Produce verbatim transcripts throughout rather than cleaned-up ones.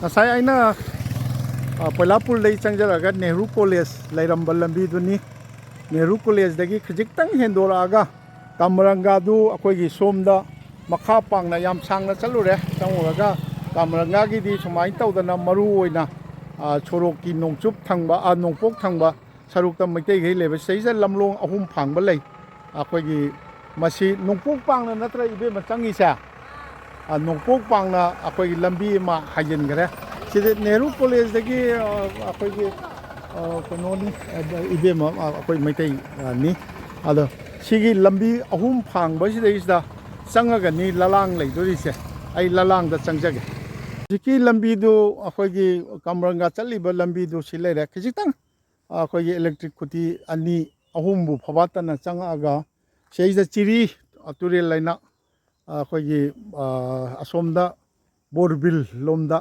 ꯉꯁꯥꯏ ꯑꯩꯅ, ꯑ, ꯄꯣꯏꯂꯥꯄꯨꯔꯗꯒꯤ ꯆꯪꯖꯔꯒ ꯅꯦꯍꯔꯨ ꯀꯣꯂꯦꯖ ꯂꯩꯔꯝꯕ ꯂꯝꯕꯤꯗꯨꯅꯤ꯫ ꯅꯦꯍꯔꯨ ꯀꯣꯂꯦꯖꯇꯒꯤ ꯈꯖꯤꯛꯇꯪ ꯍꯦꯟꯗꯣꯔꯛꯑꯒ ꯀꯥꯃꯔꯪꯒꯥꯗꯨ ꯑꯩꯈꯣꯏꯒꯤ ꯁꯣꯝꯗ ꯃꯈꯥ ꯄꯥꯡꯅ ꯌꯥꯝ ꯁꯥꯡꯅ ꯆꯠꯂꯨꯔꯦ꯫ ꯆꯪꯉꯨꯔꯒ ꯀꯥꯃꯔꯪꯒꯥꯒꯤꯗꯤ ꯁꯨꯃꯥꯏꯅ ꯇꯧꯗꯅ ꯃꯔꯨ ꯑꯣꯏꯅ, ꯑ, ꯁꯣꯔꯣꯛꯀꯤ ꯅꯣꯡꯆꯨꯞ ꯊꯪꯕ, ꯑ, ꯅꯣꯡꯄꯣꯛ ꯊꯪꯕ ꯁꯔꯨꯛꯇ ꯃꯩꯇꯩꯈꯩ ꯂꯩꯕ꯫ ꯁꯤꯗꯩꯁꯤꯗ ꯂꯝꯂꯣꯡ ꯑꯍꯨꯝ ꯐꯥꯡꯕ ꯂꯩ꯫ ꯑꯩꯈꯣꯏꯒꯤ ꯃꯁꯤ ꯅꯣꯡꯄꯣꯛ ꯄꯥꯡꯅ ꯅꯠꯇ꯭ꯔ ꯏꯕꯦꯝꯃ ꯆꯪꯉꯤꯁꯦ? ꯑ, ꯅꯣꯡꯄꯣꯛ ꯄꯥꯡꯅ ꯑꯩꯈꯣꯏꯒꯤ ꯂꯝꯕꯤ ꯑꯃ ꯍꯥꯏꯖꯤꯟꯈ꯭ꯔꯦ꯫ ꯁꯤꯗ ꯅꯦꯍꯔꯨ ꯀꯣꯂꯦꯖꯇꯒꯤ, ꯑ, ꯑꯩꯈꯣꯏꯒꯤ, ꯑ, ꯀꯩꯅꯣꯅꯤ, ꯑ, ꯏꯕꯦꯝꯃ, ꯑ, ꯑꯩꯈꯣꯏ ꯃꯩꯇꯩ, ꯑ, ꯅꯤ꯫ ꯑꯗꯣ ꯁꯤꯒꯤ ꯂꯝꯕꯤ ꯑꯍꯨꯝ ꯐꯥꯡꯕꯁꯤꯗꯩꯁꯤꯗ ꯆꯪꯉꯒꯅꯤ ꯂꯂꯥꯡ ꯂꯩꯗꯣꯔꯤꯁꯦ꯫ ꯑꯩ ꯂꯂꯥꯡꯗ ꯆꯪꯖꯒꯦ꯫ ꯍꯧꯖꯤꯛꯀꯤ ꯂꯝꯕꯤꯗꯨ, ꯑꯩꯈꯣꯏꯒꯤ ꯀꯥꯃꯔꯪꯒ ꯆꯠꯂꯤꯕ ꯂꯝꯕꯤꯗꯨ ꯁꯤ ꯂꯩꯔꯦ꯫ ꯈꯖꯤꯛꯇꯪ ꯑꯩꯈꯣꯏꯒꯤ ꯏꯂꯦꯛꯇ꯭ꯔꯤꯛ ꯈꯨꯇꯤ ꯑꯅꯤ ꯑꯍꯨꯝꯕꯨ ꯐꯕꯥꯠꯇꯅ ꯆꯪꯉꯛꯑꯒ ꯁꯤꯗꯩꯁꯤꯗ ꯆꯤꯔꯤ, ꯑ, ꯇꯨꯔꯦꯜ ꯂꯩꯅ, ꯑ, ꯑꯩꯈꯣꯏꯒꯤ, ꯑ, ꯑꯁꯣꯝꯗ ꯕꯣꯔꯕꯤꯜ ꯂꯣꯝꯗ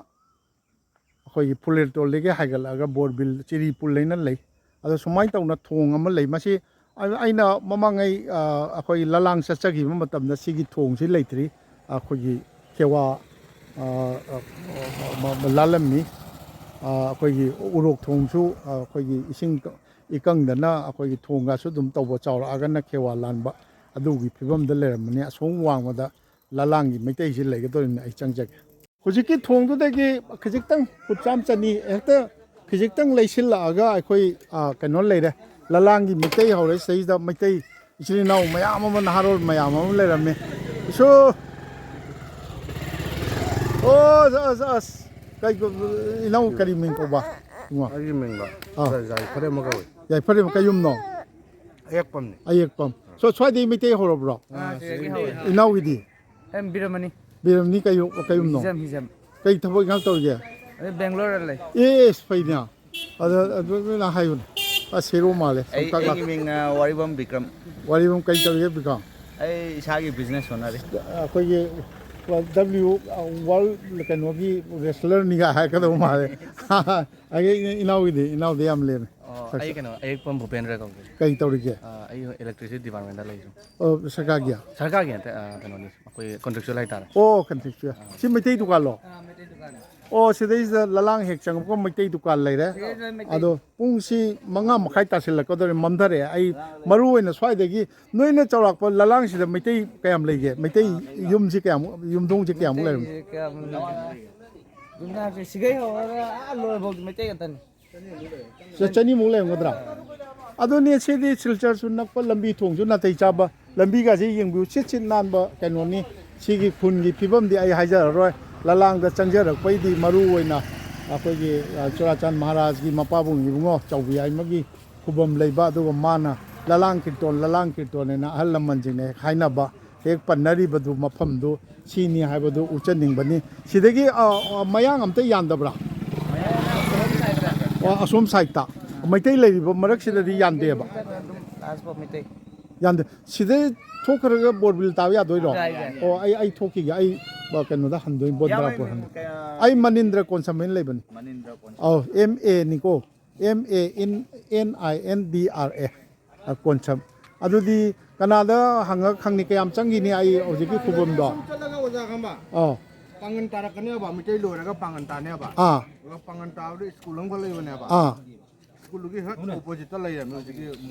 ꯑꯩꯈꯣꯏꯒꯤ ꯐꯨꯂꯦꯟꯇꯣꯜꯗꯒꯤ ꯍꯥꯏꯒꯠꯂꯛꯑꯒ ꯕꯣꯔꯕꯤꯜ ꯆꯤꯔꯤ ꯄꯨꯜ ꯍꯥꯏꯅ ꯂꯩ꯫ ꯑꯗꯣ ꯁꯨꯃꯥꯏꯅ ꯇꯧꯅ ꯊꯣꯡ ꯑꯃ ꯂꯩ꯫ ꯃꯁꯤ ꯑꯩ-, ꯑꯩꯅ ꯃꯃꯥꯡꯉꯩ, ꯑ, ꯑꯩꯈꯣꯏ ꯂꯂꯥꯡ ꯆꯠꯆꯈꯤꯕ ꯃꯇꯝꯗ ꯁꯤꯒꯤ ꯊꯣꯡꯁꯤ ꯂꯩꯇ꯭ꯔꯤ꯫ ꯑꯩꯈꯣꯏꯒꯤ ꯈꯦꯋꯥ, ꯑ, ꯑ, ꯃ-, ꯃ-, ꯂꯥꯜꯂꯝꯃꯤ꯫ ꯑ, ꯑꯩꯈꯣꯏꯒꯤ ꯎꯔꯣꯛ ꯊꯣꯡꯁꯨ, ꯑ, ꯑꯩꯈꯣꯏꯒꯤ ꯏꯁꯤꯡ ꯏꯀꯪꯗꯅ ꯑꯩꯈꯣꯏꯒꯤ ꯊꯣꯡꯒꯁꯨ ꯑꯗꯨꯝ ꯇꯧꯕ, ꯆꯥꯎꯔꯛꯑꯒꯅ ꯈꯦꯋꯥ ꯂꯥꯟꯕ, ꯑꯗꯨꯒꯤ ꯐꯤꯕꯝꯗ ꯂꯩꯔꯝꯕꯅꯤ꯫ ꯑꯁꯣꯝ ꯋꯥꯡꯃꯗ ꯂꯂꯥꯡꯒꯤ ꯃꯩꯇꯩꯁꯤ ꯂꯩꯒꯗꯧꯔꯤꯕꯅꯤ꯫ ꯑꯩ ꯆꯪꯖꯒꯦ꯫ ꯍꯧꯖꯤꯛꯀꯤ ꯊꯣꯡꯗꯨꯗꯒꯤ ꯈꯖꯤꯛꯇꯪ ꯐꯨꯠ ꯆꯥꯝ ꯆꯅꯤ ꯍꯦꯛꯇ ꯈꯖꯤꯛꯇꯪ ꯂꯩꯁꯤꯜꯂꯛꯑꯒ ꯑꯩꯈꯣꯏ, ꯑ, ꯀꯩꯅꯣ ꯂꯩꯔꯦ, ꯂꯂꯥꯡꯒꯤ ꯃꯩꯇꯩ ꯍꯧꯔꯦ꯫ ꯁꯤꯗꯩꯁꯤꯗ ꯃꯩꯇꯩ ꯏꯆꯤꯜ ꯏꯅꯥꯎ ꯃꯌꯥꯝ ꯑꯃ, ꯅꯍꯥꯔꯣꯜ ꯃꯌꯥꯝ ꯑꯃ ꯂꯩꯔꯝꯃꯦ꯫ ꯏꯁꯨ! ꯑꯣ, ꯑꯁ, ꯑꯁ, ꯑꯁ! ꯀꯩ ꯀꯧ-, ꯏꯅꯥꯎ ꯀꯔꯤ ꯃꯤꯡ ꯀꯧꯕ? ꯏꯃꯥ꯫ ꯑꯩꯒꯤ ꯃꯤꯡꯂꯣ? ꯑꯥ꯫ ꯌꯥꯏꯐꯔꯦꯝꯕ ꯀꯧꯏ꯫ ꯌꯥꯏꯐꯔꯦꯝꯕ ꯀꯩ ꯌꯨꯝꯅꯣ? ꯑꯌꯦꯛꯄꯝꯅꯤ꯫ ꯑꯌꯦꯛꯄꯝ꯫ ꯁꯣ-, ꯁ꯭ꯋꯥꯏꯗꯒꯤ ꯃꯩꯇꯩ ꯍꯧꯔꯕ꯭ꯔꯣ? ꯑꯥ, ꯁꯤꯗꯒꯤ ꯍꯧꯔꯦ꯫ ꯏꯅꯥꯎꯒꯤꯗꯤ? ꯑꯩ ꯕꯤꯔꯃꯅꯤ꯫ ꯕꯤꯔꯃꯅꯤ ꯀꯩ ꯌꯨꯝ, ꯀꯩ ꯌꯨꯝꯅꯣ? ꯍꯤꯖꯝ, ꯍꯤꯖꯝ꯫ ꯀꯩ ꯊꯕꯛ ꯏꯪꯈꯥꯡ ꯇꯧꯔꯤꯒꯦ? ꯑꯩ ꯕꯦꯡꯒ꯭ꯂꯣꯔꯗ ꯂꯩ꯫ ꯑꯦꯁ, ꯐꯩꯅꯦ꯫ ꯑꯗ, ꯑꯗꯨ ꯅꯪ ꯍꯥꯏꯌꯨꯅꯦ꯫ ꯑꯁ, ꯍꯦꯔꯣ ꯃꯥꯜꯂꯦ꯫ ꯑꯩ, ꯁꯝꯀꯛ ꯂꯥꯛ-, ꯑꯩꯒꯤ ꯃꯤꯡꯅ ꯋꯥꯔꯤꯕꯝ ꯕꯤꯀ꯭ꯔꯝ꯫ ꯋꯥꯔꯤꯕꯝ ꯀꯩ ꯇꯧꯔꯤꯒꯦ, ꯕꯤꯀ꯭ꯔꯝ? ꯑꯩ ꯏꯁꯥꯒꯤ ꯕꯤꯖꯤꯅꯦꯁ ꯍꯣꯠꯅꯔꯤ꯫ ꯑꯩꯈꯣꯏꯒꯤ ꯗꯕ꯭ꯂꯤꯎ ꯋꯥꯔꯜ ꯀꯩꯅꯣꯒꯤ ꯔꯦꯁꯂꯔꯅꯤꯒ ꯍꯥꯏꯔꯛꯀꯗꯧꯕ ꯃꯥꯜꯂꯦ꯫ ꯑꯩꯒꯤ ꯏꯅꯥꯎꯒꯤꯗꯤ, ꯏꯅꯥꯎꯗꯤ ꯌꯥꯝ ꯂꯦꯝꯃꯦ꯫ ꯑꯣ, ꯑꯩ ꯀꯩꯅꯣ, ꯑꯌꯦꯛꯄꯝ ꯚꯨꯄꯦꯟꯗ꯭ꯔ ꯀꯧꯒꯦ꯫ ꯀꯩ ꯇꯧꯔꯤꯒꯦ? ꯑ, ꯑꯩ electricity department ꯂꯩꯔꯤ꯫ ꯑꯣ, ꯁꯔꯀꯥꯔꯒꯤ? ꯁꯔꯀꯥꯔꯒꯤ ꯅꯠꯇꯦ, ꯑ, ꯀꯩꯅꯣꯅꯤ, ꯑꯩꯈꯣꯏ contractual ꯍꯥꯏꯇꯥꯔꯦ꯫ ꯑꯣ, contractual꯫ ꯁꯤ ꯃꯩꯇꯩ ꯗꯨꯀꯥꯟꯂꯣ? ꯑꯥ, ꯃꯩꯇꯩ ꯗꯨꯀꯥꯟ꯫ ꯑꯣ, ꯁꯤꯗꯩꯁꯤꯗ ꯂꯂꯥꯡ ꯍꯦꯛ ꯆꯪꯉꯛꯄ ꯃꯩꯇꯩ ꯗꯨꯀꯥꯟ ꯂꯩꯔꯦ꯫ ꯁꯤꯗꯩꯗ ꯃꯩꯇꯩ ꯑꯗꯣ ꯄꯨꯡꯁꯤ ꯃꯉꯥ ꯃꯈꯥꯏ ꯇꯥꯁꯤꯜꯂꯛꯀꯗꯧꯔꯦ, ꯃꯝꯊꯔꯛꯑꯦ꯫ ꯑꯩ ꯃꯔꯨ ꯑꯣꯏꯅ ꯁ꯭ꯋꯥꯏꯗꯒꯤ ꯅꯣꯏꯅ ꯆꯥꯎꯔꯥꯛꯄ ꯂꯂꯥꯡꯁꯤꯗ ꯃꯩꯇꯩ ꯀꯌꯥꯝ ꯂꯩꯒꯦ? ꯃꯩꯇꯩ ꯌꯨꯝꯁꯤ ꯀꯌꯥꯃꯨꯛ, ꯌꯨꯝꯊꯣꯡꯁꯤ ꯀꯌꯥꯃꯨꯛ ꯂꯩꯔꯝꯒꯦ? ꯃꯩꯇꯩꯁꯦ ꯀꯌꯥꯃꯨꯛ ꯂꯩꯒꯦ? ꯌꯨꯝꯅꯥꯛꯁꯦ ꯁꯤꯒꯩ ꯍꯧꯔꯒ ꯑꯥ ꯂꯣꯏꯐꯥꯎꯗꯤ ꯃꯩꯇꯩ ꯉꯥꯛꯇꯅꯤ꯫ ꯁꯦ ꯆꯅꯤꯃꯨꯛ ꯂꯩꯔꯝꯒꯗ꯭ꯔꯥ? ꯑꯗꯨꯅꯤ, ꯁꯤꯗꯤ ꯁꯤꯜꯆꯔꯁꯨ ꯅꯛꯄ, ꯂꯝꯕꯤ ꯊꯣꯡꯁꯨ ꯅꯥꯇꯩ ꯆꯥꯕ, ꯂꯝꯕꯤꯒꯁꯦ ꯌꯦꯡꯕꯤꯌꯨ, ꯁꯤꯠ ꯁꯤꯠ ꯅꯥꯟꯕ ꯀꯩꯅꯣꯅꯤ꯫ ꯁꯤꯒꯤ ꯈꯨꯟꯒꯤ ꯐꯤꯕꯝꯗꯤ ꯑꯩ ꯍꯥꯏꯖꯔꯔꯣꯏ, ꯂꯂꯥꯡꯗ ꯆꯪꯖꯔꯛꯄꯩꯗꯤ ꯃꯔꯨ ꯑꯣꯏꯅ ꯑꯩꯈꯣꯏꯒꯤ, ꯑ, ꯆꯨꯔꯥꯆꯥꯟ ꯃꯍꯥꯔꯥꯖꯒꯤ ꯃꯄꯥꯕꯨꯡ ꯏꯕꯨꯡꯉꯣ ꯆꯥꯎꯕꯤꯌꯥꯏꯃꯒꯤ ꯈꯨꯕꯝ ꯂꯩꯕ, ꯑꯗꯨꯒ ꯃꯥꯅ ꯂꯂꯥꯡ ꯀꯤꯔꯇꯣꯟ, ꯂꯂꯥꯡ ꯀꯤꯔꯇꯣꯟ ꯍꯥꯏꯅ ꯑꯍꯜ ꯂꯃꯟꯁꯤꯡꯅ ꯍꯦꯛ ꯍꯥꯏꯅꯕ, ꯍꯦꯛ ꯄꯟꯅꯔꯤꯕꯗꯨ, ꯃꯐꯝꯗꯨ ꯁꯤꯅꯤ ꯍꯥꯏꯕꯗꯨ ꯎꯠꯆꯅꯤꯡꯕꯅꯤ꯫ ꯁꯤꯗꯒꯤ, ꯑ, ꯑ, ꯃꯌꯥꯡ ꯑꯝꯇ ꯌꯥꯟꯗꯕ꯭ꯔꯥ? ꯑꯣ, ꯑꯁꯣꯝ ꯁꯥꯏꯠꯇ꯫ ꯃꯩꯇꯩ ꯂꯩꯔꯤꯕ ꯃꯔꯛꯁꯤꯗꯗꯤ ꯌꯥꯟꯗꯦꯕ? ꯑꯗꯨꯝ ꯂꯥꯁ ꯐꯥꯎ ꯃꯩꯇꯩ꯫ ꯌꯥꯟꯗꯦ꯫ ꯁꯤꯗꯩ ꯊꯣꯛꯈ꯭ꯔꯒ ꯕꯣꯔꯕꯤꯜ ꯇꯥꯕ ꯌꯥꯗꯣꯏꯔꯣ? ꯌꯥꯏ, ꯌꯥꯏ꯫ ꯑꯣ, ꯑꯩ, ꯑꯩ ꯊꯣꯛꯈꯤꯒꯦ꯫ ꯑꯩ, ꯑ, ꯀꯩꯅꯣꯗ ꯍꯟꯗꯣꯏ, ꯕꯣꯟꯗ꯭ꯔꯥꯄꯨꯔ ꯍꯟꯗꯣꯏ꯫ ꯑꯩ ꯃꯅꯤꯟꯗ꯭ꯔ ꯀꯣꯟꯁꯝ ꯍꯥꯏꯅ ꯂꯩꯕꯅꯤ꯫ ꯃꯅꯤꯟꯗ꯭ꯔ ꯀꯣꯟꯁꯝ꯫ ꯑꯧ, ꯑꯦꯝ ꯑꯦ ꯅꯤꯀꯣ꯫ M A N, N I N D R A. ꯑ, ꯀꯣꯟꯁꯝ꯫ ꯑꯗꯨꯗꯤ ꯀꯅꯥꯗ ꯍꯪꯉ ꯈꯪꯅꯤ ꯀꯌꯥꯝ ꯆꯪꯈꯤꯅꯤ ꯑꯩ ꯍꯧꯖꯤꯛꯀꯤ ꯈꯨꯕꯝꯗꯣ? ꯁꯨꯝ ꯆꯠꯂꯒ ꯑꯣꯖꯥ ꯈꯪꯕ? ꯑꯥ꯫ ꯄꯥꯡꯒꯟ ꯇꯥꯔꯛꯀꯅꯦꯕ, ꯃꯩꯇꯩ ꯂꯣꯏꯔꯒ ꯄꯥꯡꯒꯟ ꯇꯥꯅꯦꯕ꯫ ꯑꯥ꯫ ꯑꯗꯨꯒ ꯄꯥꯡꯒꯟ ꯇꯥꯕꯗ ꯁ꯭ꯀꯨꯜ ꯑꯃꯈꯛ ꯂꯩꯕꯅꯦꯕ꯫ ꯑꯥ꯫ ꯁ꯭ꯀꯨꯜꯗꯨꯒꯤ ꯍꯦꯛ ꯑꯣꯄꯣꯖꯤꯠꯇ ꯂꯩꯔꯝꯃꯦ ꯍꯧꯖꯤꯛꯀꯤ꯫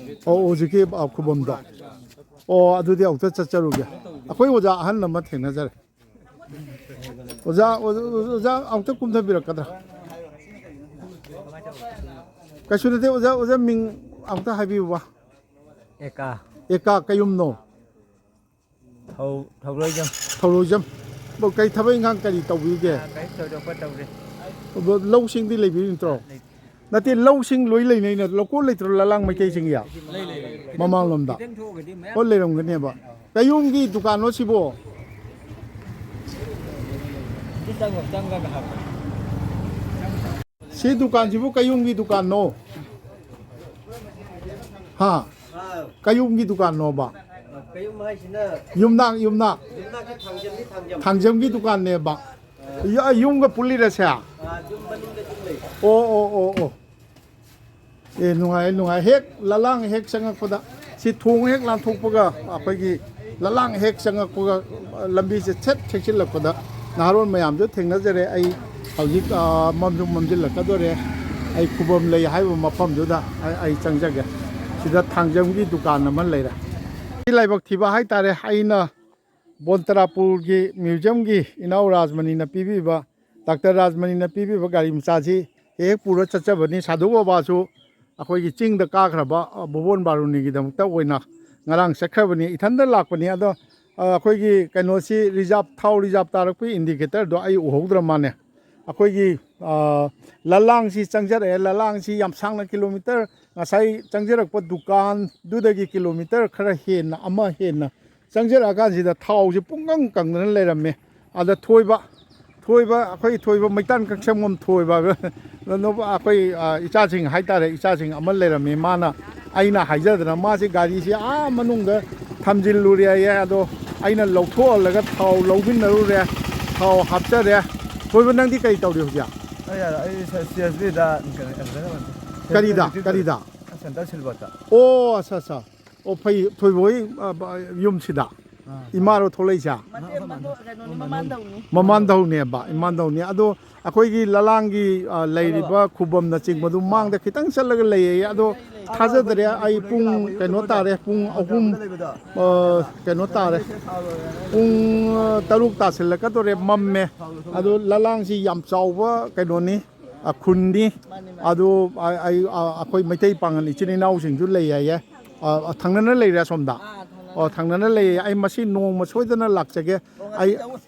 ꯑꯣ, ꯍꯧꯖꯤꯛꯀꯤ, ꯑ, ꯈꯨꯕꯝꯗꯣ꯫ ꯑꯣ, ꯑꯗꯨꯗꯤ ꯑꯃꯨꯛꯇ ꯆꯠꯆꯔꯨꯒꯦ꯫ ꯑꯩꯈꯣꯏ ꯑꯣꯖꯥ ꯑꯍꯟ ꯑꯃ ꯊꯦꯡꯅꯖꯔꯦ꯫ ꯑꯣꯖꯥ, ꯑꯣꯖꯥ, ꯑꯣꯖꯥ ꯑꯃꯨꯛꯇ ꯀꯨꯝꯊꯕꯤꯔꯛꯀꯗ꯭ꯔꯥ? ꯀꯩꯁꯨ ꯅꯠꯇꯦ, ꯑꯣꯖꯥ, ꯑꯣꯖꯥ ꯃꯤꯡ ꯑꯃꯨꯛꯇ ꯍꯥꯏꯕꯤꯌꯨꯕ꯫ ꯑꯦꯀꯥ꯫ ꯑꯦꯀꯥ ꯀꯌꯨꯝꯅꯣ? ꯊꯧ-, ꯊꯧꯔꯣꯏꯖꯝ꯫ ꯊꯧꯔꯣꯏꯖꯝ꯫ ꯑꯗꯣ ꯀꯩ ꯊꯕꯛ ꯏꯪꯈꯥꯡ ꯀꯔꯤ ꯇꯧꯕꯤꯒꯦ? ꯑꯥ, ꯀꯔꯤꯝ ꯊꯣꯏꯗꯣꯛꯄ ꯇꯧꯗꯦ꯫ ꯑꯗꯣ ꯂꯧꯁꯤꯡꯗꯤ ꯂꯩꯕꯤꯔꯤ ꯅꯠꯇ꯭ꯔꯣ? ꯂꯩꯇꯦ꯫ ꯅꯠꯇꯦ, ꯂꯧꯁꯤꯡ ꯂꯣꯏ ꯂꯩꯅꯩ ꯅꯠꯇ꯭ꯔꯣ? ꯂꯧꯀꯣꯟ ꯂꯩꯇ꯭ꯔꯣ ꯂꯂꯥꯡ ꯃꯩꯇꯩꯁꯤꯡꯒꯤ? ꯂꯩ, ꯂꯩ, ꯂꯩ꯫ ꯃꯃꯥꯡꯂꯣꯝꯗ? ꯈꯤꯇꯪ ꯊꯣꯛꯑꯒꯗꯤ ꯃꯌꯥꯝ꯫ ꯍꯣꯏ, ꯂꯩꯔꯝꯒꯅꯦꯕ꯫ ꯀꯌꯨꯝꯒꯤ ꯗꯨꯀꯥꯟꯂꯣ ꯁꯤꯕꯣ? ꯁꯤ ꯆꯪꯉꯣ, ꯆꯪꯉꯒ ꯍꯥꯞꯄꯣ꯫ ꯁꯤ ꯗꯨꯀꯥꯟꯁꯤꯕꯨ ꯀꯌꯨꯝꯒꯤ ꯗꯨꯀꯥꯟꯅꯣ? ꯍꯥ? ꯑꯥ꯫ ꯀꯌꯨꯝꯒꯤ ꯗꯨꯀꯥꯟꯅꯣꯕ? ꯀꯌꯨꯝ ꯍꯥꯏꯁꯤꯅ ꯌꯨꯝꯅꯥꯛ, ꯌꯨꯝꯅꯥꯛ꯫ ꯌꯨꯝꯅꯥꯛꯀꯤ ꯊꯥꯡꯖꯝꯅꯤ, ꯊꯥꯡꯖꯝ꯫ ꯊꯥꯡꯖꯝꯒꯤ ꯗꯨꯀꯥꯟꯅꯦꯕ꯫ ꯑꯥ꯫ ꯌꯨ-, ꯌꯨꯝꯒ ꯄꯨꯜꯂꯤꯔꯁꯦ? ꯑꯥ, ꯌꯨꯝ ꯃꯅꯤꯡꯗ ꯌꯨꯝ ꯂꯩꯕ꯫ ꯑꯣ, ꯑꯣ, ꯑꯣ, ꯑꯣ꯫ ꯑꯦ, ꯅꯨꯡꯉꯥꯏ, ꯅꯨꯡꯉꯥꯏ꯫ ꯍꯦꯛ ꯂꯂꯥꯡ ꯍꯦꯛ ꯆꯪꯉꯛꯄꯗ, ꯁꯤ ꯊꯣꯡ ꯍꯦꯛ ꯂꯥꯟꯊꯣꯛꯄꯒ, ꯑꯩꯈꯣꯏꯒꯤ ꯂꯂꯥꯡ ꯍꯦꯛ ꯆꯪꯉꯛꯄꯒ, ꯑ, ꯂꯝꯕꯤꯁꯦ ꯁꯦꯠ ꯊꯦꯛꯆꯤꯜꯂꯛꯄꯗ ꯅꯍꯥꯔꯣꯜ ꯃꯌꯥꯝꯁꯨ ꯊꯦꯡꯅꯖꯔꯦ꯫ ꯑꯩ ꯍꯧꯖꯤꯛ, ꯑ, ꯃꯝꯁꯨ ꯃꯝꯁꯤꯜꯂꯛꯀꯗꯣꯔꯦ꯫ ꯑꯩ ꯈꯨꯕꯝ ꯂꯩ ꯍꯥꯏꯕ ꯃꯐꯝꯗꯨꯗ ꯑꯩ, ꯑꯩ ꯆꯪꯖꯒꯦ꯫ ꯁꯤꯗ ꯊꯥꯡꯖꯝꯒꯤ ꯗꯨꯀꯥꯟ ꯑꯃ ꯂꯩꯔꯦ꯫ ꯁꯤ ꯂꯥꯏꯕꯛ ꯊꯤꯕ ꯍꯥꯏꯇꯥꯔꯦ, ꯑꯩꯅ ꯕꯣꯟꯇꯔꯥꯄꯨꯔꯒꯤ ꯃ꯭ꯌꯨꯖꯤꯌꯝꯒꯤ ꯏꯅꯥꯎ ꯔꯥꯖꯃꯅꯤꯅ ꯄꯤꯕꯤꯕ, ꯗꯥꯛꯇꯔ ꯔꯥꯖꯃꯅꯤꯅ ꯄꯤꯕꯤꯕ ꯒꯥꯔꯤ ꯃꯆꯥꯁꯤ ꯍꯦꯛ ꯍꯦꯛ ꯄꯨꯔ ꯆꯠꯆꯕꯅꯤ꯫ ꯁꯥꯙꯨ ꯕꯥꯕꯥꯁꯨ ꯑꯩꯈꯣꯏꯒꯤ ꯆꯤꯡꯗ ꯀꯥꯈ꯭ꯔꯕ, ꯑ, ꯚꯨꯕꯣꯟ ꯕꯥꯔꯨꯅꯤꯒꯤꯗꯃꯛꯇ ꯑꯣꯏꯅ ꯉꯔꯥꯡ ꯆꯠꯈ꯭ꯔꯕꯅꯤ꯫ ꯏꯊꯟꯗ ꯂꯥꯛꯄꯅꯤ꯫ ꯑꯗꯣ, ꯑ, ꯑꯩꯈꯣꯏꯒꯤ ꯀꯩꯅꯣꯁꯤ, ꯔꯤꯖꯥꯕ, ꯊꯥꯎ ꯔꯤꯖꯥꯕ ꯇꯥꯔꯛꯄꯒꯤ ꯏꯟꯗꯤꯀꯦꯇꯔꯗꯣ ꯑꯩ ꯎꯍꯧꯗ꯭ꯔ ꯃꯥꯅꯦ꯫ ꯑꯩꯈꯣꯏꯒꯤ, ꯑ, ꯂꯂꯥꯡꯁꯤ ꯆꯪꯖꯔꯛꯑꯦ꯫ ꯂꯂꯥꯡꯁꯤ ꯌꯥꯝ ꯁꯥꯡꯅ, ꯀꯤꯂꯣꯃꯤꯇꯔ, ꯉꯁꯥꯏ ꯆꯪꯖꯔꯛꯄ ꯗꯨꯀꯥꯟꯗꯨꯗꯒꯤ ꯀꯤꯂꯣꯃꯤꯇꯔ ꯈꯔ ꯍꯦꯟꯅ, ꯑꯃ ꯍꯦꯟꯅ ꯆꯪꯖꯔꯛꯑꯀꯥꯟꯁꯤꯗ ꯊꯥꯎꯁꯦ ꯄꯨꯡꯀꯪ ꯀꯪꯗꯅ ꯂꯩꯔꯝꯃꯦ꯫ ꯑꯗ ꯊꯣꯏꯕ, ꯊꯣꯏꯕ, ꯑꯩꯈꯣꯏ ꯊꯣꯏꯕ, ꯃꯩꯇꯥꯟ ꯀꯛꯁꯪꯕꯝ ꯊꯣꯏꯕ ꯍꯥꯏꯕ, ꯑꯩꯈꯣꯏ, ꯑ, ꯏꯆꯥꯁꯤꯡ ꯍꯥꯏꯇꯥꯔꯦ, ꯏꯆꯥꯁꯤꯡ ꯑꯃ ꯂꯩꯔꯝꯃꯤ꯫ ꯃꯥꯅ, ꯑꯩꯅ ꯍꯥꯏꯖꯗꯅ, ꯃꯥꯁꯤ ꯒꯥꯔꯤꯁꯤ ꯑꯥ ꯃꯅꯨꯡꯗ ꯊꯝꯖꯤꯜꯂꯨꯔꯦ ꯍꯥꯏꯌꯦ꯫ ꯑꯗꯣ ꯑꯩꯅ ꯂꯧꯊꯣꯛꯍꯜꯂꯒ ꯊꯥꯎ ꯂꯧꯃꯤꯟꯅꯔꯨꯔꯦ, ꯊꯥꯎ ꯍꯥꯞꯆꯔꯦ꯫ ꯊꯣꯏꯕ, ꯅꯪꯗꯤ ꯀꯔꯤ ꯇꯧꯔꯤ ꯍꯧꯖꯤꯛ? ꯑꯩ, ꯑꯩ ꯁꯤ ꯑꯦꯁ ꯕꯤꯗ ꯀꯩꯅꯣ, ꯀꯔꯤꯗ? ꯀꯔꯤꯗ? ꯁꯦꯟꯇꯔ ꯁꯤꯜꯕꯔꯗ꯫ ꯑꯣ, ꯑꯠꯆꯥ, ꯑꯠꯆꯥ꯫ ꯑꯣ, ꯐꯩ, ꯊꯣꯏꯕ ꯍꯣꯏ, ꯑ, ꯕ-, ꯌꯨꯝꯁꯤꯗ? ꯑꯥ꯫ ꯏꯃꯥꯔꯣ ꯊꯣꯛꯂꯛꯏꯁꯦ? ꯃꯇꯦ-, ꯃꯗꯨ-, ꯀꯩꯅꯣꯅꯤ, ꯃꯃꯥꯟꯗꯧꯅꯤ꯫ ꯃꯃꯥꯟꯗꯧꯅꯦꯕ, ꯏꯃꯥꯟꯗꯧꯅꯦ꯫ ꯑꯗꯣ ꯑꯩꯈꯣꯏꯒꯤ ꯂꯂꯥꯡꯒꯤ, ꯑ, ꯂꯩꯔꯤꯕ ꯈꯨꯕꯝꯅꯆꯤꯡꯕꯗꯨ ꯃꯥꯡꯗ ꯈꯤꯇꯪ ꯆꯠꯂꯒ ꯂꯩꯌꯦ꯫ ꯑꯗꯣ ꯊꯥꯖꯗꯔꯦ, ꯑꯩ ꯄꯨꯡ ꯀꯩꯅꯣ ꯇꯥꯔꯦ, ꯄꯨꯡ ꯑꯍꯨꯝ, ꯑ, ꯀꯩꯅꯣ ꯇꯥꯔꯦ, ꯄꯨꯡ, ꯑ, ꯇꯔꯨꯛ ꯇꯥꯁꯤꯜꯂꯛꯀꯗꯧꯔꯦ, ꯃꯝꯃꯦ꯫ ꯑꯗꯣ ꯂꯂꯥꯡꯁꯤ ꯌꯥꯝ ꯆꯥꯎꯕ ꯀꯩꯅꯣꯅꯤ, ꯑ, ꯈꯨꯟꯅꯤ꯫ ꯃꯥꯅꯤ, ꯃꯥꯅꯤ꯫ ꯑꯗꯣ ꯑ-, ꯑꯩ, ꯑ, ꯑꯩꯈꯣꯏ ꯃꯩꯇꯩ ꯄꯥꯉꯜ ꯏꯆꯤꯟ ꯏꯅꯥꯎꯁꯤꯡꯁꯨ ꯂꯩ ꯍꯥꯏꯌꯦ꯫ ꯑ, ꯊꯪꯅꯅ ꯂꯩꯔꯦ ꯑꯁꯣꯝꯗ? ꯑꯥ, ꯊꯪꯅꯅ꯫ ꯑꯣ, ꯊꯪꯅꯅ ꯂꯩꯌꯦ꯫ ꯑꯩ ꯃꯁꯤ ꯅꯣꯡꯃ ꯁꯣꯏꯗꯅ ꯂꯥꯛꯆꯒꯦ꯫ ꯑꯣ, ꯉꯁꯤ ꯑꯩ, ꯆꯠꯂꯨ꯫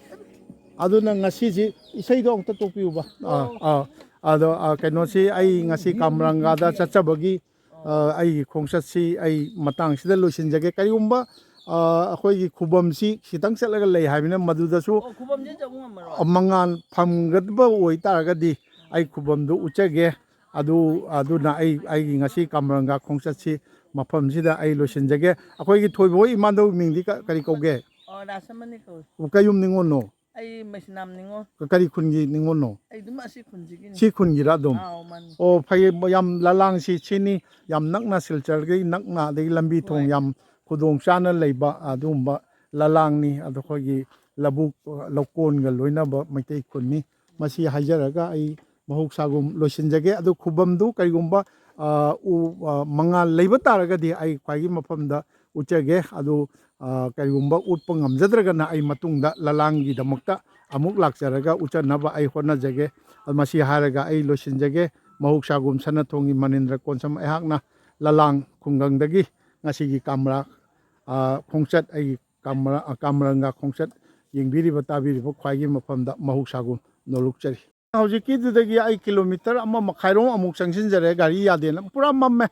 ꯑꯗꯨꯅ ꯉꯁꯤꯁꯤ ꯏꯁꯩꯗꯣ ꯑꯝꯇ ꯇꯣꯛꯄꯤꯌꯨꯕ꯫ ꯑꯥ, ꯑꯣ꯫ ꯑꯥ꯫ ꯑꯗꯣ, ꯑ, ꯀꯩꯅꯣꯁꯤ, ꯑꯩ ꯉꯁꯤ ꯀꯥꯃꯔꯪꯒꯥꯗ ꯆꯠꯆꯕꯒꯤ, ꯑ, ꯑꯩꯒꯤ ꯈꯣꯡꯆꯠꯁꯤ ꯑꯩ ꯃꯇꯥꯡꯁꯤꯗ ꯂꯣꯏꯁꯤꯟꯖꯒꯦ꯫ ꯀꯔꯤꯒꯨꯝꯕ, ꯑ, ꯑꯩꯈꯣꯏꯒꯤ ꯈꯨꯕꯝꯁꯤ ꯈꯤꯇꯪ ꯆꯠꯂꯒ ꯂꯩ ꯍꯥꯏꯕꯅꯤꯅ, ꯃꯗꯨꯗꯁꯨ ꯑꯣ, ꯈꯨꯕꯝꯁꯤ ꯆꯪꯕ ꯉꯝꯃꯔꯣꯏ꯫ ꯃꯉꯥꯜ ꯐꯪꯒꯗꯕ ꯑꯣꯏꯇꯥꯔꯒꯗꯤ ꯑꯩ ꯈꯨꯕꯝꯗꯨ ꯎꯠꯆꯒꯦ꯫ ꯑꯗꯨ, ꯑꯗꯨꯅ ꯑꯩ, ꯑꯩꯒꯤ ꯉꯁꯤ ꯀꯥꯃꯔꯪꯒꯥ ꯈꯣꯡꯆꯠꯁꯤ ꯃꯐꯝꯁꯤꯗ ꯑꯩ ꯂꯣꯏꯁꯤꯟꯖꯒꯦ꯫ ꯑꯩꯈꯣꯏꯒꯤ ꯊꯣꯏꯕ ꯍꯣꯏ ꯏꯃꯥꯟꯗꯧ ꯃꯤꯡꯗꯤ ꯀ-, ꯀꯔꯤ ꯀꯧꯒꯦ? ꯑꯣ, ꯔꯥꯁꯃꯅꯤ ꯀꯧꯏ꯫ ꯀꯩ ꯌꯨꯝ ꯅꯤꯉꯣꯜꯅꯣ? ꯑꯩ ꯃꯩꯁꯅꯥꯝ ꯅꯤꯉꯣꯜ꯫ ꯀ-, ꯀꯔꯤ ꯈꯨꯟꯒꯤ ꯅꯤꯉꯣꯜꯅꯣ? ꯑꯩ ꯑꯗꯨꯝ ꯑꯁꯤ ꯈꯨꯟꯁꯤꯒꯤꯅꯤ꯫ ꯁꯤ ꯈꯨꯟꯒꯤꯔꯥ ꯑꯗꯨꯝ? ꯑꯥꯎ, ꯃꯥꯅꯤ꯫ ꯑꯣ, ꯐꯩꯌꯦ, ꯌꯥꯝ ꯂꯂꯥꯡꯁꯤ ꯁꯤꯅꯤ, ꯌꯥꯝ ꯅꯛꯅ, ꯁꯤꯜꯆꯔꯒꯤ ꯅꯛꯅ, ꯑꯗꯒꯤ ꯂꯝꯕꯤ ꯊꯣꯡ ꯍꯣꯏ꯫ ꯌꯥꯝ ꯈꯨꯗꯣꯡ ꯆꯥꯅ ꯂꯩꯕ ꯑꯗꯨꯒꯨꯝꯕ ꯂꯂꯥꯡꯅꯤ꯫ ꯑꯗꯣ ꯑꯩꯈꯣꯏꯒꯤ ꯂꯧꯕꯨꯛ, ꯂꯧꯀꯣꯟꯒ ꯂꯣꯏꯅꯕ ꯃꯩꯇꯩ ꯈꯨꯟꯅꯤ꯫ ꯃꯁꯤ ꯍꯥꯏꯖꯔꯒ ꯑꯩ ꯃꯍꯧꯁꯥꯒꯨꯝ ꯂꯣꯏꯁꯤꯟꯖꯒꯦ꯫ ꯑꯗꯨ ꯈꯨꯕꯝꯗꯨ ꯀꯔꯤꯒꯨꯝꯕ, ꯑ, ꯎ, ꯑ, ꯃꯉꯥꯜ ꯂꯩꯕ ꯇꯥꯔꯒꯗꯤ ꯑꯩ ꯈ꯭ꯋꯥꯏꯒꯤ ꯃꯐꯝꯗ ꯎꯠꯆꯒꯦ꯫ ꯑꯗꯨ, ꯑ, ꯀꯔꯤꯒꯨꯝꯕ ꯎꯠꯄ ꯉꯝꯖꯗ꯭ꯔꯒꯅ ꯑꯩ ꯃꯇꯨꯡꯗ ꯂꯂꯥꯡꯒꯤꯗꯃꯛꯇ ꯑꯃꯨꯛ ꯂꯥꯛꯆꯔꯒ ꯎꯠꯆꯅꯕ ꯑꯩ ꯍꯣꯠꯅꯖꯒꯦ꯫ ꯑꯗꯨ ꯃꯁꯤ ꯍꯥꯏꯔꯒ ꯑꯩ ꯂꯣꯏꯁꯤꯟꯖꯒꯦ꯫ ꯃꯍꯧꯁꯥꯒꯨꯝ ꯁꯅꯥꯊꯣꯡꯒꯤ ꯃꯅꯤꯟꯗ꯭ꯔ ꯀꯣꯟꯁꯝ ꯑꯩꯍꯥꯛꯅ ꯂꯂꯥꯡ ꯈꯨꯡꯒꯪꯗꯒꯤ ꯉꯁꯤꯒꯤ ꯀꯥꯝꯔꯥ, ꯑ, ꯈꯣꯡꯆꯠ, ꯑꯩꯒꯤ ꯀꯥꯝꯔꯥ, ꯑ, ꯀꯥꯝꯔꯪꯒ ꯈꯣꯡꯆꯠ ꯌꯦꯡꯕꯤꯔꯤꯕ, ꯇꯥꯕꯤꯔꯤꯕ ꯈ꯭ꯋꯥꯏꯒꯤ ꯃꯐꯝꯗ ꯃꯍꯧꯁꯥꯒꯨꯝ ꯅꯣꯂꯨꯛꯆꯔꯤ꯫ ꯍꯧꯖꯤꯛꯀꯤꯗꯨꯗꯒꯤ ꯑꯩ ꯀꯤꯂꯣꯃꯤꯇꯔ ꯑꯃ ꯃꯈꯥꯏꯔꯣꯝ ꯑꯃꯨꯛ ꯆꯪꯁꯤꯟꯖꯔꯦ, ꯒꯥꯔꯤ ꯌꯥꯗꯦꯅ꯫ ꯄꯨꯔꯥ ꯃꯝꯃꯦ꯫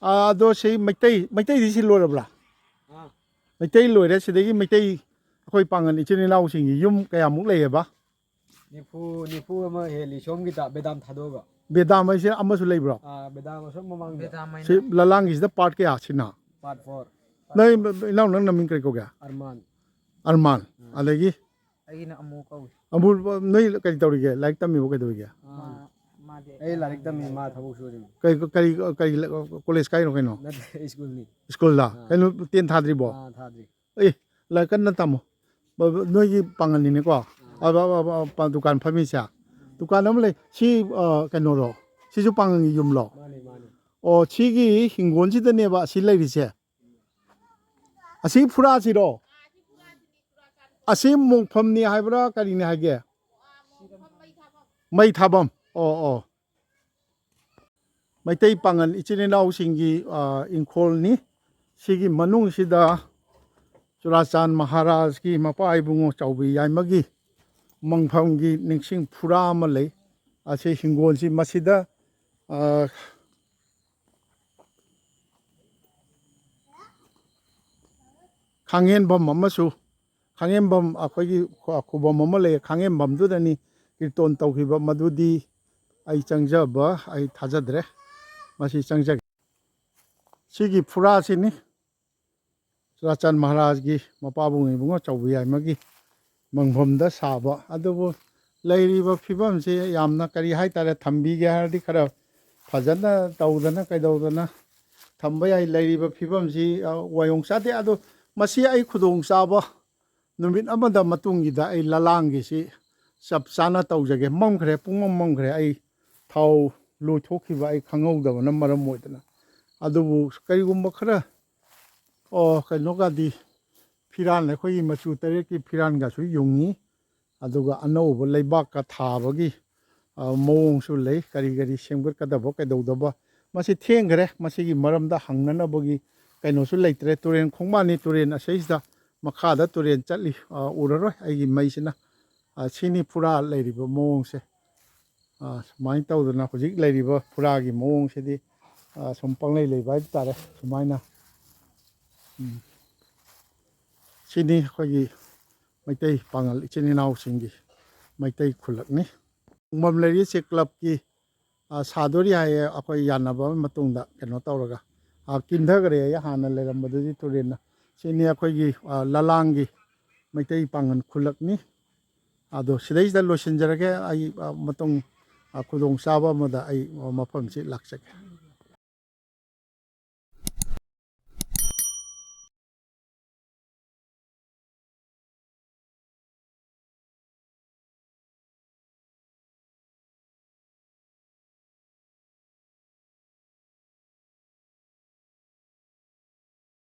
ꯑꯥ, ꯑꯗꯣ ꯁꯤ ꯃꯩꯇꯩ, ꯃꯩꯇꯩꯗꯤ ꯁꯤ ꯂꯣꯏꯔꯕ꯭ꯔꯥ? ꯑꯥ꯫ ꯃꯩꯇꯩ ꯂꯣꯏꯔꯦ꯫ ꯁꯤꯗꯒꯤ ꯃꯩꯇꯩ ꯑꯩꯈꯣꯏ ꯄꯥꯡꯒꯜ ꯏꯆꯤꯟ ꯏꯅꯥꯎꯁꯤꯡꯒꯤ ꯌꯨꯝ ꯀꯌꯥꯃꯨꯛ ꯂꯩꯌꯦꯕ? ꯅꯤꯐꯨ, ꯅꯤꯐꯨ ꯑꯃ ꯍꯦꯜꯂꯤ ꯁꯣꯝꯒꯤꯗ ꯕꯦꯗꯥꯝ ꯊꯥꯗꯣꯛꯑꯒ꯫ ꯕꯦꯗꯥꯝ ꯍꯥꯏꯁꯦ ꯑꯃꯁꯨ ꯂꯩꯕ꯭ꯔꯣ? ꯑꯥ, ꯕꯦꯗꯥꯝ ꯑꯁꯣꯝ ꯃꯃꯥꯡꯗ꯫ ꯕꯦꯗꯥꯝ ꯍꯥꯏꯅ꯫ ꯁꯤ ꯂꯂꯥꯡꯒꯤꯁꯤꯗ part ꯀꯌꯥ ꯁꯤꯅ? Part four꯫ ꯅꯣꯏ ꯏꯅꯥꯎ, ꯅꯪ ꯅꯃꯤꯡ ꯀꯔꯤ ꯀꯧꯒꯦ? ꯑꯔꯃꯥꯟ꯫ ꯑꯔꯃꯥꯟ꯫ ꯎꯝ꯫ ꯑꯗꯒꯤ? ꯑꯩꯒꯤꯅ ꯑꯃꯨ ꯀꯧꯏ꯫ ꯑꯃꯨ, ꯅꯣꯏ ꯀꯔꯤ ꯇꯧꯔꯤꯒꯦ? ꯂꯥꯏꯔꯤꯛ ꯇꯝꯃꯤꯕꯣ, ꯀꯩꯗꯧꯔꯤꯒꯦ? ꯃꯥ, ꯃꯥꯗꯤ ꯑꯩ ꯂꯥꯏꯔꯤꯛ ꯇꯝꯃꯤ, ꯃꯥ ꯊꯕꯛ ꯁꯨꯔꯤꯕꯅꯤ꯫ ꯀꯩ, ꯀꯔꯤ, ꯀꯔꯤ, ꯀꯣꯂꯦꯖ ꯀꯥꯏꯔꯣ ꯀꯩꯅꯣ? ꯅꯠꯇꯦ, ꯁ꯭ꯀꯨꯜꯅꯤ꯫ ꯁ꯭ꯀꯨꯜꯗ? ꯑꯥ꯫ ꯀꯩꯅꯣ, ꯇꯦꯟ ꯊꯥꯗ꯭ꯔꯤꯕꯣ? ꯑꯥ, ꯊꯥꯗ꯭ꯔꯤ꯫ ꯑꯦ, ꯂꯥꯏꯔꯤꯛ ꯀꯟꯅ ꯇꯝꯃꯣ꯫ ꯕ-, ꯕ-, ꯅꯣꯏꯒꯤ ꯄꯥꯡꯒꯜꯅꯤꯅꯦꯀꯣ? ꯑꯥ꯫ ꯑ, ꯕ-, ꯕ-, ꯕ-, ꯄ-, ꯗꯨꯀꯥꯟ ꯐꯝꯃꯤꯁꯦ? ꯗꯨꯀꯥꯟ ꯑꯃ ꯂꯩ꯫ ꯁꯤ, ꯑ, ꯀꯩꯅꯣꯔꯣ? ꯁꯤꯁꯨ ꯄꯥꯡꯒꯜꯒꯤ ꯌꯨꯝꯂꯣ? ꯃꯥꯅꯦ, ꯃꯥꯅꯦ꯫ ꯑꯣ, ꯁꯤꯒꯤ ꯍꯤꯡꯒꯣꯜꯁꯤꯗꯅꯦꯕ ꯑꯁꯤ ꯂꯩꯔꯤꯁꯦ? ꯑꯁꯤ ꯐꯨꯔꯥꯁꯤꯔꯣ? ꯑꯁꯤ ꯃꯣꯡꯐꯝꯅꯤ ꯍꯥꯏꯕ꯭ꯔꯥ, ꯀꯔꯤꯅꯤ ꯍꯥꯏꯒꯦ? ꯃꯩ ꯊꯥꯐꯝ꯫ ꯑꯣ, ꯑꯣ꯫ ꯃꯩꯇꯩ ꯄꯥꯉꯜ ꯏꯆꯤꯟ ꯏꯅꯥꯎꯁꯤꯡꯒꯤ, ꯑ, ꯏꯪꯈꯣꯜꯅꯤ꯫ ꯁꯤꯒꯤ ꯃꯅꯨꯡꯁꯤꯗ ꯆꯨꯔꯥꯆꯥꯟ ꯃꯍꯥꯔꯥꯖꯀꯤ ꯃꯄꯥ ꯏꯕꯨꯡꯉꯣ ꯆꯥꯎꯕꯤ ꯌꯥꯏꯃꯒꯤ ꯃꯪꯐꯝꯒꯤ ꯅꯤꯡꯁꯤꯡ ꯐꯨꯔꯥ ꯑꯃ ꯂꯩ꯫ ꯑꯁꯤ ꯍꯤꯡꯒꯣꯜꯁꯤ ꯃꯁꯤꯗ, ꯑ, ꯈꯥꯡꯍꯦꯟꯐꯝ ꯑꯃꯁꯨ, ꯈꯥꯡꯍꯦꯟꯐꯝ ꯑꯩꯈꯣꯏꯒꯤ ꯈꯨ-, ꯈꯨꯕꯝ ꯑꯃ ꯂꯩ, ꯈꯥꯡꯍꯦꯟꯐꯝꯗꯨꯗꯅꯤ ꯀꯤꯔꯇꯣꯟ ꯇꯧꯈꯤꯕ꯫ ꯃꯗꯨꯗꯤ ꯑꯩ ꯆꯪꯖꯕ, ꯑꯩ ꯊꯥꯖꯗ꯭ꯔꯦ꯫ ꯃꯁꯤ ꯆꯪꯖꯒꯦ꯫ ꯁꯤꯒꯤ ꯐꯨꯔꯥꯁꯤꯅꯤ ꯆꯨꯔꯥꯆꯥꯟ ꯃꯍꯥꯔꯥꯖꯒꯤ ꯃꯄꯥꯕꯨꯡ ꯏꯕꯨꯡꯉꯣ ꯆꯥꯎꯕꯤ ꯌꯥꯏꯃꯒꯤ ꯃꯪꯐꯝꯗ ꯁꯥꯕ꯫ ꯑꯗꯨꯕꯨ ꯂꯩꯔꯤꯕ ꯐꯤꯕꯝꯁꯤ ꯌꯥꯝꯅ, ꯀꯔꯤ ꯍꯥꯏꯇꯥꯔꯦ, ꯊꯝꯕꯤꯒꯦ ꯍꯥꯏꯔꯗꯤ ꯈꯔ ꯐꯖꯅ ꯇꯧꯗꯅ ꯀꯩꯗꯧꯗꯅ ꯊꯝꯕ ꯌꯥꯏ꯫ ꯂꯩꯔꯤꯕ ꯐꯤꯕꯝꯁꯤ, ꯑ, ꯋꯥꯌꯣꯡ ꯆꯥꯗꯦ꯫ ꯑꯗꯣ ꯃꯁꯤ ꯑꯩ ꯈꯨꯗꯣꯡꯆꯥꯕ ꯅꯨꯃꯤꯠ ꯑꯃꯗ ꯃꯇꯨꯡꯒꯤꯗ ꯑꯩ ꯂꯂꯥꯡꯒꯤꯁꯤ ꯆꯞ ꯆꯥꯅ ꯇꯧꯖꯒꯦ꯫ ꯃꯝꯈ꯭ꯔꯦ, ꯄꯨꯡꯃꯝ ꯃꯝꯈ꯭ꯔꯦ꯫ ꯑꯩ ꯊꯥꯎ ꯂꯣꯏꯊꯣꯛꯈꯤꯕ ꯑꯩ ꯈꯪꯍꯧꯗꯕꯅ ꯃꯔꯝ ꯑꯣꯏꯗꯅ꯫ ꯑꯗꯨꯕꯨ ꯀꯔꯤꯒꯨꯝꯕ ꯈꯔ, ꯑꯣ, ꯀꯩꯅꯣꯒꯗꯤ, ꯐꯤꯔꯥꯟ, ꯑꯩꯈꯣꯏꯒꯤ ꯃꯆꯨ ꯇꯔꯦꯠꯀꯤ ꯐꯤꯔꯥꯟꯒꯁꯨ ꯌꯨꯡꯉꯤ꯫ ꯑꯗꯨꯒ ꯑꯅꯧꯕ ꯂꯩꯕꯥꯛꯀ ꯊꯥꯕꯒꯤ, ꯑ, ꯃꯑꯣꯡꯁꯨ ꯂꯩ꯫ ꯀꯔꯤ ꯀꯔꯤ ꯁꯦꯝꯒꯠꯀꯗꯕ ꯀꯩꯗꯧꯗꯕ, ꯃꯁꯤ ꯊꯦꯡꯈ꯭ꯔꯦ꯫ ꯃꯁꯤꯒꯤ ꯃꯔꯝꯗ ꯍꯪꯅꯅꯕꯒꯤ ꯀꯩꯅꯣꯁꯨ ꯂꯩꯇ꯭ꯔꯦ꯫ ꯇꯨꯔꯦꯟ ꯈꯣꯡꯕꯥꯟꯅꯤ, ꯇꯨꯔꯦꯟ ꯑꯁꯤꯁꯤꯗ ꯃꯈꯥꯗ ꯇꯨꯔꯦꯟ ꯆꯠꯂꯤ, ꯑ, ꯎꯔꯔꯣꯏ ꯑꯩꯒꯤ ꯃꯩꯁꯤꯅ꯫ ꯑ, ꯁꯤꯅꯤ ꯐꯨꯔꯥ ꯂꯩꯔꯤꯕ ꯃꯑꯣꯡꯁꯦ꯫ ꯑ, ꯁꯨꯃꯥꯏꯅ ꯇꯧꯗꯅ ꯍꯧꯖꯤꯛ ꯂꯩꯔꯤꯕ ꯐꯨꯔꯥꯒꯤ ꯃꯑꯣꯡꯁꯤꯗꯤ, ꯑ, ꯁꯨꯝ ꯄꯪꯂꯩ ꯂꯩꯕ ꯍꯥꯏꯕ ꯇꯥꯔꯦ꯫ ꯁꯨꯃꯥꯏꯅ, ꯎꯝ꯫ ꯁꯤꯅꯤ ꯑꯩꯈꯣꯏꯒꯤ ꯃꯩꯇꯩ ꯄꯥꯉꯜ ꯏꯆꯤꯟ ꯏꯅꯥꯎꯁꯤꯡꯒꯤ ꯃꯩꯇꯩ ꯈꯨꯜꯂꯛꯅꯤ꯫ ꯈꯣꯡꯕꯝ ꯂꯩꯔꯤꯁꯦ ꯀ꯭ꯂꯕꯀꯤ, ꯑ, ꯁꯥꯗꯣꯔꯤ ꯍꯥꯏꯌꯦ, ꯑꯩꯈꯣꯏ ꯌꯥꯅꯕ ꯃꯇꯨꯡꯗ ꯀꯩꯅꯣ ꯇꯧꯔꯒ, ꯑ, ꯀꯤꯟꯊꯈ꯭ꯔꯦ ꯑꯩ ꯍꯥꯟꯅ ꯂꯩꯔꯝꯕꯗꯨꯗꯤ ꯇꯨꯔꯦꯟꯅ꯫ ꯁꯤꯅꯤ ꯑꯩꯈꯣꯏꯒꯤ, ꯑ, ꯂꯂꯥꯡꯒꯤ ꯃꯩꯇꯩ ꯄꯥꯉꯜ ꯈꯨꯜꯂꯛꯅꯤ꯫ ꯑꯗꯣ ꯁꯤꯗꯩꯁꯤꯗ ꯂꯣꯏꯁꯤꯟꯖꯔꯒꯦ꯫ ꯑꯩ, ꯑ, ꯃꯇꯨꯡ, ꯑ, ꯈꯨꯗꯣꯡꯆꯥꯕ ꯑꯃꯗ ꯑꯩ, ꯑ, ꯃꯐꯝꯁꯤ ꯂꯥꯛꯆꯒꯦ꯫